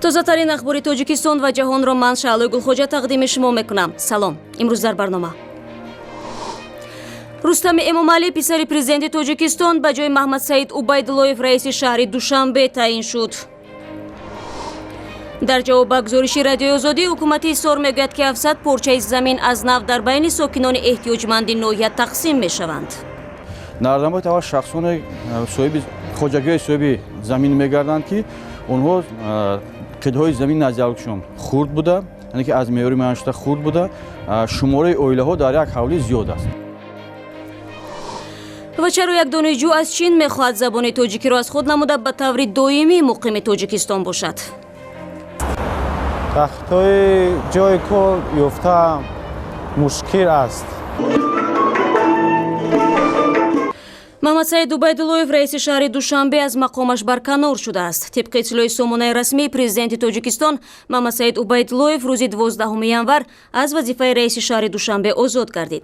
Тозатарин ахбори Тоҷикистон ва ҷаҳонро ман, Шаълои Гулхоҷа, тақдими шумо мекунам. Салом. Имрӯз дар барнома: Рустами Эмомалӣ, писари президенти Тоҷикистон, ба ҷои Маҳмадсаид Убайдуллоев раиси шаҳри Душанбе таъин шуд. Дар ҷавоб ба гузориши Радиои Озодӣ, ҳукумати Ҳисор мегӯяд, ки 700 порчаи замин аз нав дар байни сокинони эҳтиёҷманди ноҳия тақсим мешаванд. Дар навбати аввал шахсоне соҳиби хоҷагиҳои соҳиби замин мегарданд, ки онҳо қитъаҳои замин наздиалкшон хурд буда, яъне ки аз меъёри муайяншуда хурд буда, шумораи оилаҳо дар як ҳавлӣ зиёд аст. Ва чаро як донишҷӯ аз Чин мехоҳад забони тоҷикиро аз худ намуда, ба таври доимӣ муқими Тоҷикистон бошад? Вақтҳои ҷои кор ёфта мушкил аст. Маҳмадсаид Убайдуллоев, раиси шаҳри Душанбе, аз мақомаш барканор шудааст. Тибқи иттилои сомонаи расмии президенти Тоҷикистон, Маҳмадсаид Убайдуллоев рӯзи 12 январ аз вазифаи раиси шаҳри Душанбе озод гардид.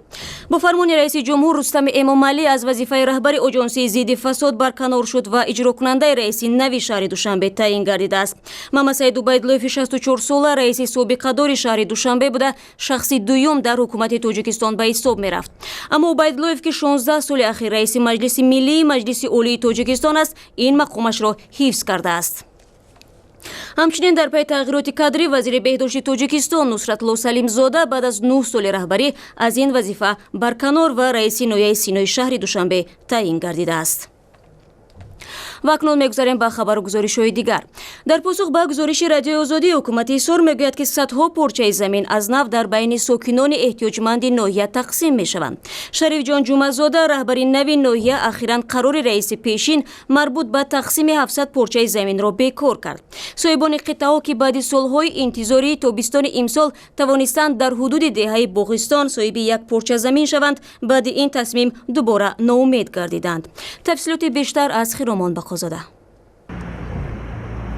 Бо фармони раиси ҷумҳур Рустами Эмомалӣ аз вазифаи раҳбари Оҷонсии зидди фасод барканор шуд ва иҷрокунандаи раиси нави шаҳри Душанбе таъин гардидааст. Маҳмадсаид Убайдуллоеви 64сола раиси собиқадори шаҳри Душанбе буда, шахси дуюм дар ҳукумати Тоҷикистон ба ҳисоб мерафт. Аммо Убайдуллоев, ки 16 соли ахир раиси Маҷлиси Миллии Маҷлиси Олии Тоҷикистон аст, ин мақомашро ҳифз кардааст. Ҳамчунин, дар пайи тағйироти кадрӣ, вазири беҳдошти Тоҷикистон Нусратулло Салимзода баъд аз 9 соли раҳбарӣ аз ин вазифа барканор ва раиси ноҳияи Синои шаҳри Душанбе таъин гардидааст. Ва акнун мегузарем ба хабару гузоришҳои дигар. Дар посух ба гузориши Радиои Озодӣ, ҳукумати Ҳисор мегӯяд, ки садҳо порчаи замин аз нав дар байни сокинони эҳтиёҷманди ноҳия тақсим мешаванд. Шарифҷон Ҷумазода, раҳбари нави ноҳия, ахиран қарори раиси пешин марбут ба тақсими 700 порчаи заминро бекор кард. Соҳибони қитъаҳо, ки баъди солҳои интизории тобистони имсол тавонистанд дар ҳудуди деҳаи Боғистон соҳиби як порча замин шаванд, баъди ин тасмим дубора ноумед гардиданд. Тафсилоти бештар аз Хиромон Бақозода.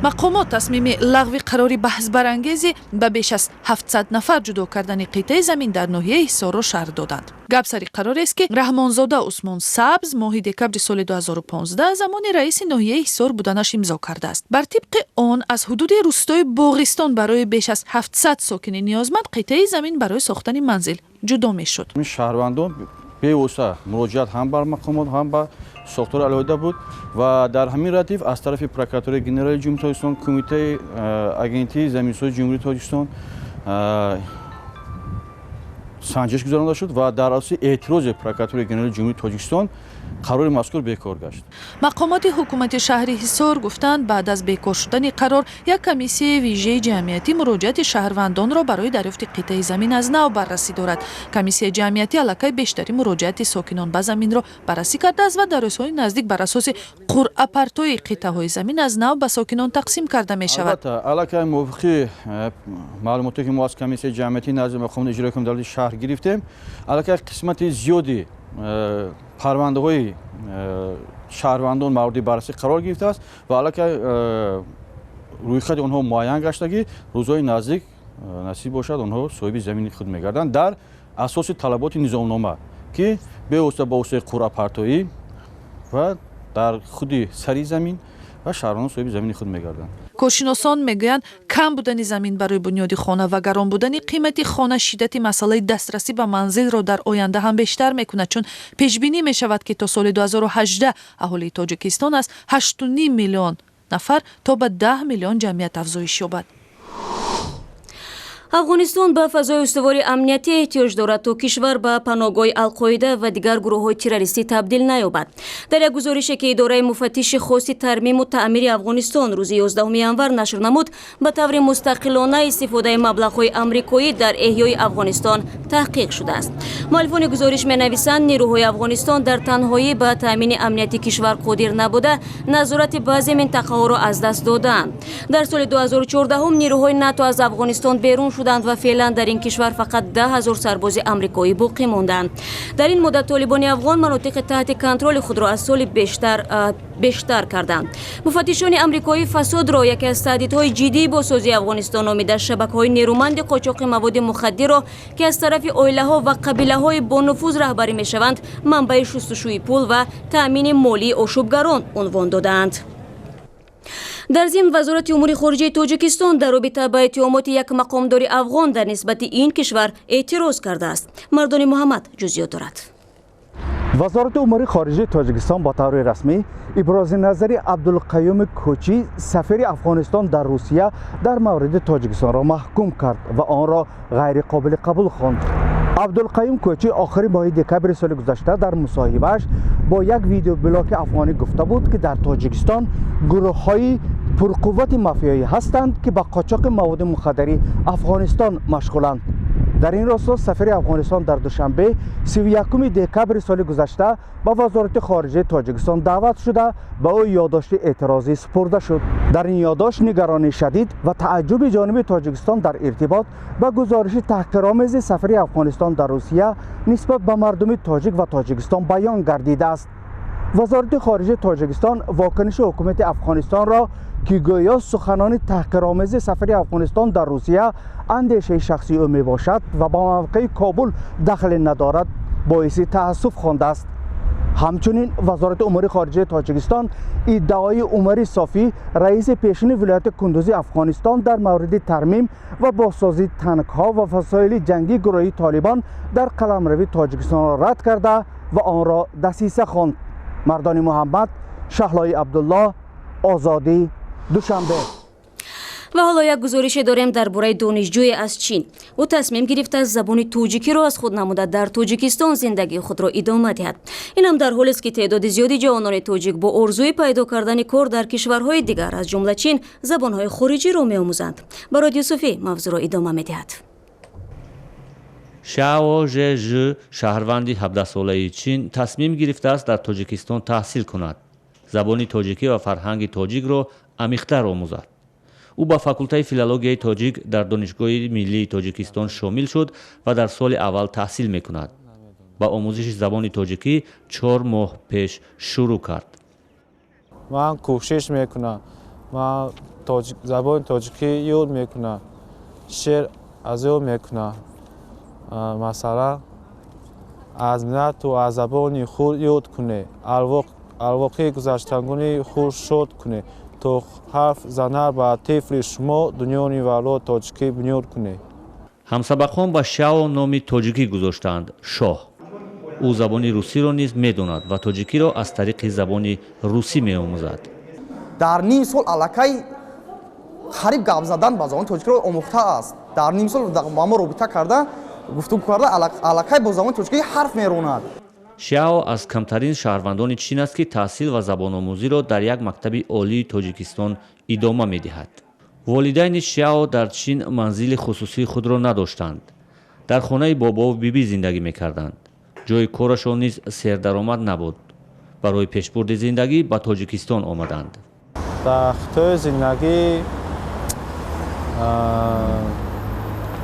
Мақомот тасмими лағви қарори баҳсбарангези ба беш аз 700 нафар ҷудо кардани қитъаи замин дар ноҳияи Ҳисорро шарҳ доданд. Гап сари қарорест, ки Раҳмонзода Усмон Сабз моҳи декабри соли 2015 замони раиси ноҳияи Ҳисор буданаш имзо кардааст. Бар тибқи он, аз ҳудуди рӯстои Боғистон барои беш аз 700 сокини ниёзманд қитъаи замин барои сохтани манзил ҷудо мешуд. Шаҳрвандон бевосита муроҷиат ҳам бар мақомот, ҳам ба сохтори алоҳида буд ва дар ҳамин радиф аз тарафи Прокуратураи Генералии Ҷумҳурии Тоҷикистон, Кумитаи Агентии заминсозии Ҷумҳурии Тоҷикистон санҷиш гузаронида шуд ва дар асоси эътирози Прокуратураи Генералии Ҷумҳурии Тоҷикистон қарори мазкур бекор гашт. Мақомоти ҳукумати шаҳри Ҳисор гуфтанд, баъд аз бекор шудани қарор як комиссияи вижаи ҷамъиятӣ муроҷиати шаҳрвандонро барои дарёфти қитъаи замин аз нав баррасӣ дорад. Комиссияи ҷамъиятӣ аллакай бештари муроҷиати сокинон ба заминро баррасӣ кардааст ва дар рӯзҳои наздик бар асоси қуръапартои қитъаҳои замин аз нав ба сокинон тақсим карда мешавад. Албатта, аллакай мувофиқи маълумоте, ки мо аз комиссияи ҷамъиятӣ назди мақомоти иҷроии ҳокимияти давлати шаҳр гирифтем, аллакай қисмати зиёди парвандаҳои шаҳрвандон мавриди баррасӣ қарор гирифтааст ва аллакай рӯйхати онҳо муайян гаштагӣ. Рӯзҳои наздик, насиб бошад, онҳо соҳиби замини худ мегарданд дар асоси талаботи низомнома, ки бевосита ба воситаи қуръапартоӣ ва дар худи сари замин ва шаҳрвандон соҳиби замини худ мегарданд. Коршиносон мегӯянд, кам будани замин барои бунёди хона ва гарон будани қимати хона шиддати масъалаи дастрасӣ ба манзилро дар оянда ҳам бештар мекунад, чун пешбинӣ мешавад, ки то соли 2018 аҳолии Тоҷикистон аз 8,5 миллион нафар то ба 10 миллион ҷамъият афзоиш ёбад. Афғонистон ба фазои устувори амниятӣ эҳтиёҷ дорад, то кишвар ба паноҳгоҳи Алқоида ва дигар гурӯҳҳои террористӣ табдил наёбад. Дар як гузорише, ки идораи муфаттиши хоси тармиму таъмири Афғонистон рӯзи 11 январ нашр намуд, ба таври мустақилона истифодаи маблағҳои амрикоӣ дар эҳёи Афғонистон таҳқиқ шудааст. Муаллифони гузориш менависанд, нерӯҳои Афғонистон дар танҳоӣ ба таъмини амнияти кишвар қодир набуда, назорати баъзе минтақаҳоро аз даст додаанд. Дар соли 2014 нерӯҳои НАТО аз Афғонистон берун шуданд ва феълан дар ин кишвар фақат 10 000 сарбози амрикоӣ боқӣ мондаанд. Дар ин муддат толибони афғон манотиқи таҳти контроли худро аз соли бештар карданд. Муфаттишони амрикоӣ фасодро яке аз таҳдидҳои ҷиддии бозсозии Афғонистон номида, шабакаҳои нерӯманди қочоқи маводи мухаддирро, ки аз тарафи оилаҳо ва қабилаҳои бонуфуз раҳбарӣ мешаванд, манбаи шустушӯи пул ва таъмини молии ошӯбгарон унвон додаанд. Дар зимн, Вазорати умури хориҷаи Тоҷикистон дар робита ба иттиҳомоти як мақомдори афғон дар нисбати ин кишвар эътироз кардааст. Мардони Муҳаммад ҷузъиёт дорад. Вазорати умури хориҷаи Тоҷикистон ба таври расмӣ ибрози назари Абдулқаюми Кӯчӣ, сафири Афғонистон дар Русия, дар мавриди Тоҷикистонро маҳкум кард ва онро ғайриқобили қабул хонд. Абдулқаюм Кӯчӣ охири моҳи декабри соли гузашта дар мусоҳибааш бо як видеоблоки афғонӣ гуфта буд, ки дар Тоҷикистон гурӯҳҳои пурқуввати мафиёӣ ҳастанд, ки ба қочоқи маводи мухаддарӣ Афғонистон машғуланд. Дар ин росто сафири Афғонистон дар Душанбе 31 декабри соли гузашта ба Вазорати хориҷаи Тоҷикистон даъват шуда, ба ӯ ёддошти эътирозӣ супурда шуд. Дар ин ёддошт нигаронии шадид ва тааҷҷуби ҷониби Тоҷикистон дар иртибот ба гузориши таҳқиромези сафири Афғонистон дар Русия нисбат ба мардуми тоҷик ва Тоҷикистон баён гардидааст. Вазорати хориҷаи Тоҷикистон вокуниши ҳукумати Афғонистонро, ки гӯё суханони таҳқиромези сафири Афғонистон дар Русия андешаи шахсии ӯ мебошад ва ба мавқеи Кобул дахле надорад, боиси таассуф хондааст. Ҳамчунин Вазорати умури хориҷаи Тоҷикистон иддаои Умари Софӣ, раиси пешини вилояти Кундузи Афғонистон, дар мавриди тармим ва бозсозии танкҳо ва васоили ҷангии гурӯҳи Толибон дар қаламрави Тоҷикистонро рад карда ва онро дасиса хонд. Мардони Муҳаммад, Шаҳлои Абдуллоҳ, Озодӣ, Душанбе. Ва ҳоло як гузорише дорем дар бораи донишҷӯе аз Чин. Ӯ тасмим гирифтааст забони тоҷикиро аз худ намуда, дар Тоҷикистон зиндагии худро идома диҳад. Инам дар ҳолест, ки теъдоди зиёди ҷавонони тоҷик бо орзуи пайдо кардани кор дар кишварҳои дигар, аз ҷумла Чин, забонҳои хориҷиро меомӯзанд. Барод Юсуфӣ мавзӯъро идома медиҳад. Шао Же Ж, шаҳрванди 17-солаи Чин, тасмим гирифтааст дар Тоҷикистон таҳсил кунад, забони тоҷикӣ ва фарҳанги тоҷикро амиқтар омӯзад. Ӯ ба факултаи филологияи тоҷик дар Донишгоҳи миллии Тоҷикистон шомил шуд ва дар соли аввал таҳсил мекунад. Ба омӯзиши забони тоҷикӣ 4 моҳ пеш шурӯъ кард. Ман кӯшиш мекунам, ман забони тоҷикӣ ёд мекунам, шеър аз ёд мекунам. Масалан, аз миллату аз забони худ ёд кунед, алвоқи гузаштагони худ шод кунед, то ҳарф занад ба тифли шумо, дунёни вало тоҷикӣ бунёд кунед. Ҳамсабақон ба Шао номи тоҷикӣ гузоштаанд: Шоҳ. Ӯ забони русиро низ медонад ва тоҷикиро аз тариқи забони русӣ меомӯзад. Дар ним сол аллакай қариб гап задан ба забони тоҷикиро омӯхтааст. Дар ним сол ба мо робита карда, гуфтугӯ карда, аллакай бо забони тоҷикӣ ҳарф меронад. Шао аз камтарин шаҳрвандони Чин аст, ки таҳсил ва забономӯзиро дар як мактаби олии Тоҷикистон идома медиҳад. Волидайни Шао дар Чин манзили хусусии худро надоштанд, дар хонаи бобову бибӣ зиндагӣ мекарданд. Ҷои корашон низ сердаромад набуд. Барои пешбурди зиндагӣ ба Тоҷикистон омаданд. Дар Хитои зиндагӣ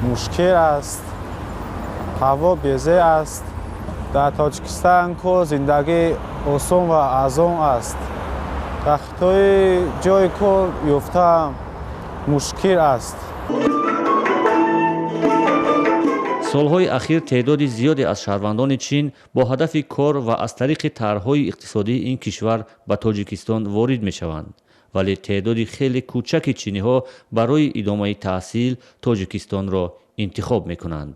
мушкил аст, ҳаво безеб аст. Дар Тоҷикистон кор, зиндагӣ осон ва арзон аст. Дар Хитои ҷои кор ёфтан мушкил аст. Солҳои ахир теъдоди зиёде аз шаҳрвандони Чин бо ҳадафи кор ва аз тариқи тарҳҳои иқтисодии ин кишвар ба Тоҷикистон ворид мешаванд, вале теъдоди хеле кӯчаки чиниҳо барои идомаи таҳсил Тоҷикистонро интихоб мекунанд.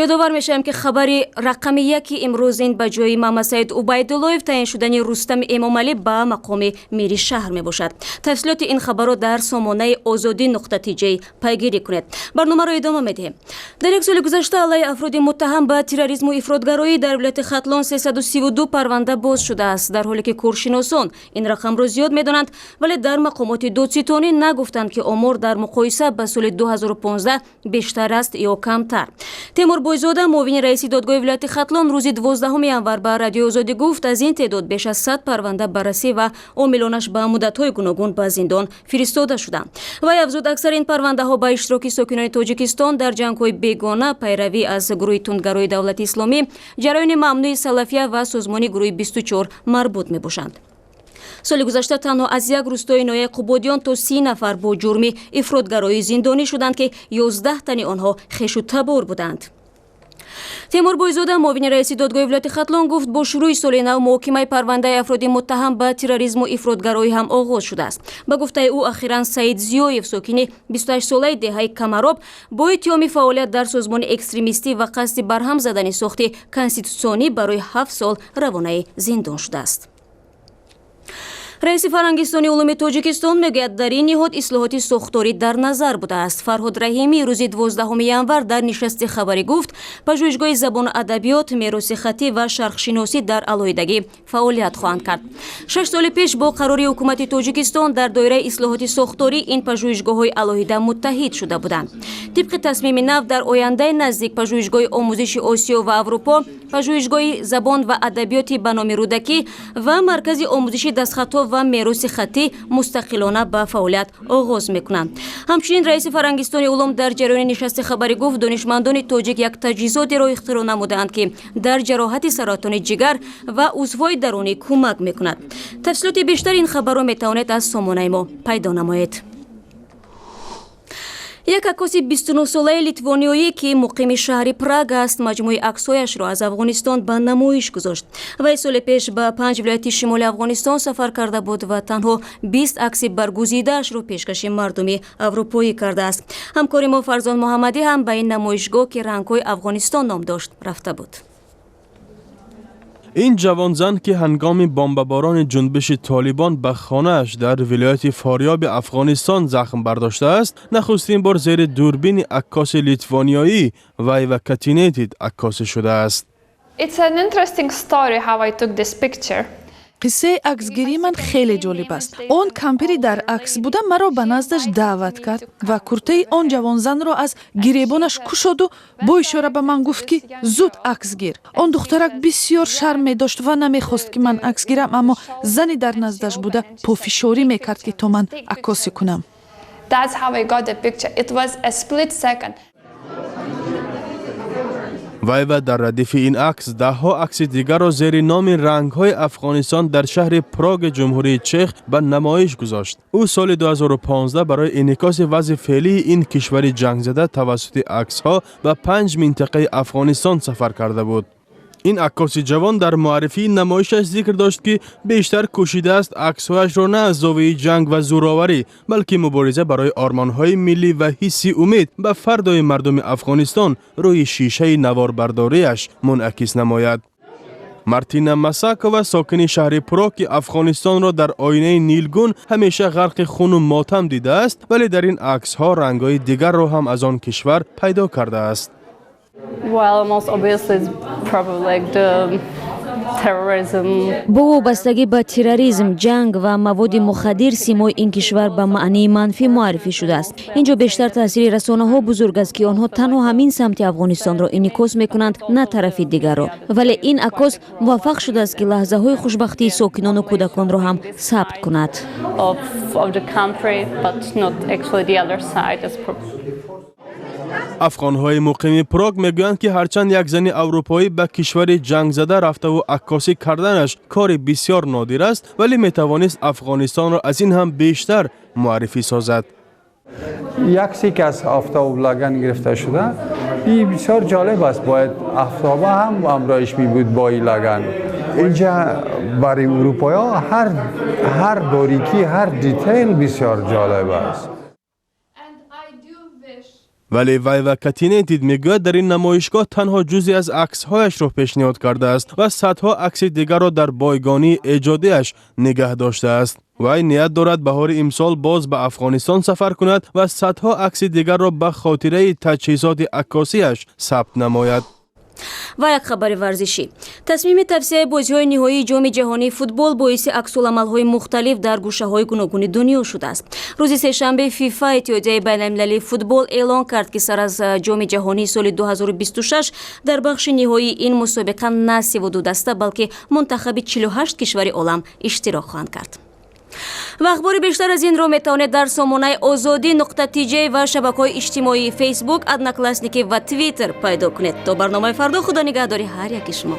Ёдовар мешавем, ки хабари рақами яки имрӯз ин ба ҷои Мамасаид Убайдуллоев таъин шудани Рустами Эмомалӣ ба мақоми мери шаҳр мебошад. Тафсилоти ин хабарро дар сомонаи Озодӣ.тж пайгирӣ кунед. Барномаро идома медиҳем. Дар як соли гузашта алайҳи афроди муттаҳам ба терроризму ифротгароӣ дар вилояти Хатлон 332 парванда боз шудааст. Дар ҳоле ки коршиносон ин рақамро зиёд медонанд, вале дар мақомоти додситонӣ нагуфтанд, ки омор дар муқоиса ба соли 2015 бештар аст ё камтар. Темур Бойзода, муовини раиси додгоҳи вилояти Хатлон, рӯзи 12 январ ба Радиои Озодӣ гуфт, аз ин теъдод беш аз 100 парванда баррасӣ ва омилонаш ба муддатҳои гуногун ба зиндон фиристода шуданд. Вай афзуд, аксари ин парвандаҳо ба иштироки сокинони Тоҷикистон дар ҷангҳои бегона, пайравӣ аз гурӯҳи тундгарои Давлати Исломӣ, ҷараёни мамнӯи Салафия ва созмони гурӯҳи 24 марбут мебошанд. Соли гузашта танҳо аз як рӯстои ноҳияи Қубодиён то 30 нафар бо ҷурми ифротгароӣ зиндонӣ шуданд, ки 11 тани онҳо хешу табор буданд. Темур Бойзода, муовини раиси додгоҳи вилояти Хатлон, гуфт, бо шурӯи соли нав муҳокимаи парвандаи афроди муттаҳам ба терроризму ифротгароӣ ҳам оғоз шудааст. Ба гуфтаи ӯ, ахиран Саид Зиёев, сокини 28-солаи деҳаи Камароб, бо иттиҳоми фаъолият дар созмони экстремистӣ ва қасди барҳам задани сохти конститутсионӣ барои 7 сол равонаи зиндон шудааст. Раиси Фарҳангистони улуми Тоҷикистон мегӯяд, дар ин ниҳод ислоҳоти сохторӣ дар назар будааст. Фарҳод Раҳимӣ рӯзи 12 январ дар нишасти хабарӣ гуфт, Пажӯҳишгоҳи забону адабиёт, мероси хаттӣ ва шарқшиносӣ дар алоҳидагӣ фаъолият хоҳанд кард. 6 соли пеш бо қарори ҳукумати Тоҷикистон дар доираи ислоҳоти сохторӣ ин пажӯҳишгоҳҳои алоҳида муттаҳид шуда буданд. Тибқи тасмими нав, дар ояндаи наздик Пажӯҳишгоҳи омӯзиши Осиё ва Аврупо, Пажӯҳишгоҳи забон ва адабиёти ба номи Рӯдакӣ ва Маркази омӯзиши дастхатҳо ва мероси хаттӣ мустақилона ба фаъолият оғоз мекунанд. Ҳамчунин раиси Фарҳангистони улум дар ҷараёни нишасти хабарӣ гуфт, донишмандони тоҷик як таҷҳизотеро ихтироъ намудаанд, ки дар ҷароҳати саратони ҷигар ва узвҳои дарунӣ кӯмак мекунад. Тафсилоти бештари ин хабарро метавонед аз сомонаи мо пайдо намоед. Як аккоси 29-солаи литвониёӣ, ки муқими шаҳри Прага аст, маҷмӯи аксҳояшро аз Афғонистон ба намоиш гузошт. Вай соли пеш ба панҷ вилояти шимоли Афғонистон сафар карда буд ва танҳо 20 акси баргузидаашро пешкаши мардуми аврупоӣ кардааст. Ҳамкори мо Фарзон Муҳаммадӣ ҳам ба ин намоишгоҳ, ки «Рангҳои Афғонистон» ном дошт, рафта буд. Ин ҷавонзан, ки ҳангоми бомбаборони ҷунбиши Толибон ба хонааш дар вилояти Форёби Афғонистон захм бардоштааст, нахустин бор зери дурбини аккоси литвониёӣ Вайва Катинетит аккосӣ шудааст. It's an interesting story how I took this picture. Қиссаи аксгирии ман хеле ҷолиб аст. Он кампири дар акс буда маро ба наздаш даъват кард ва куртаи он ҷавонзанро аз гиребонаш кушоду бо ишора ба ман гуфт, ки зуд акс гир. Он духтарак бисёр шарм медошт ва намехост, ки ман акс гирам, аммо зани дар наздаш буда пофишорӣ мекард, ки то ман аккосӣ кунам. That's how I got the picture. It was a split second. Вайва дар радифи ин акс даҳҳо акси дигарро зери номи «Рангҳои Афғонистон» дар шаҳри Проги Ҷумҳурии Чех ба намоиш гузошт. Ӯ соли 2015 барои инъикоси вазъи феълии ин кишвари ҷангзада тавассути аксҳо ба панҷ минтақаи Афғонистон сафар карда буд. Ин аккоси ҷавон дар муаррифии намоишаш зикр дошт, ки бештар кӯшидааст аксҳояшро на аз зовияи ҷанг ва зӯроварӣ, балки мубориза барои ормонҳои миллӣ ва ҳисси умед ба фардои мардуми Афғонистон рӯи шишаи наворбардориаш мунъакис намояд. Мартина Масакова, сокини шаҳри Прог, ки Афғонистонро дар оинаи нилгун ҳамеша ғарқи хуну мотам дидааст, вале дар ин аксҳо рангҳои дигарро ҳам аз он кишвар пайдо кардааст. Well, most obviously it's probably like the terrorism. Бо вобастагӣ ба терроризм, ҷанг ва маводи мухаддир симои ин кишвар ба маънии манфӣ муаррифӣ шудааст. Ин ҷо бештар таъсири расонаҳо бузург аст, ки онҳо танҳо ҳамин самти Афғонистонро инъикос мекунанд, на тарафи дигарро. Вале ин аккос муваффақ шудааст, ки лаҳзаҳои хушбахтии сокинону кӯдаконро ҳам сабт кунад. Of the country, but not actually the other side. Is Афғонҳои муқими Прог мегӯянд, ки ҳарчанд як зани аврупоӣ ба кишвари ҷангзада рафтаву аккосӣ карданаш кори бисёр нодир аст, вале метавонист Афғонистонро аз ин ҳам бештар муаррифӣ созад. عکسی که از آفتاب لگن گرفته شده، این بسیار جالب است. باید آفتابه هم همراهش می بود با این لگن. اینجا برای اروپایی ها هر باریکی، هر detail بسیار جالب است. Вале Вайва Катинетид мегӯяд, дар ин намоишгоҳ танҳо ҷузъе аз аксҳояшро пешниҳод кардааст ва садҳо акси дигарро дар бойгонии эҷодиаш нигаҳ доштааст. Вай ният дорад баҳори имсол боз ба Афғонистон сафар кунад ва садҳо акси дигарро ба хотираи таҷҳизоти аккосиаш сабт намояд. Ва як хабари варзишӣ. Тасмими тавсеаи бозиҳои ниҳоии Ҷоми ҷаҳонии футбол боиси аксуламалҳои мухталиф дар гӯшаҳои гуногуни дунё шудааст. Рӯзи сешанбе ФИФА, Иттиҳодияи байналмилалии футбол, эълон кард, ки сар аз Ҷоми ҷаҳонии соли 2026 дар бахши ниҳоии ин мусобиқа на 32 даста, балки мунтахаби 48 кишвари олам иштирок хоҳанд кард. Ва ахбори бештар аз инро метавонед дар сомонаи Озодӣ.тж ва шабакаҳои иҷтимоии Фейсбук, Одноклассники ва Твиттер пайдо кунед. То барномаи фардо, худо нигаҳдори ҳар яки шумо.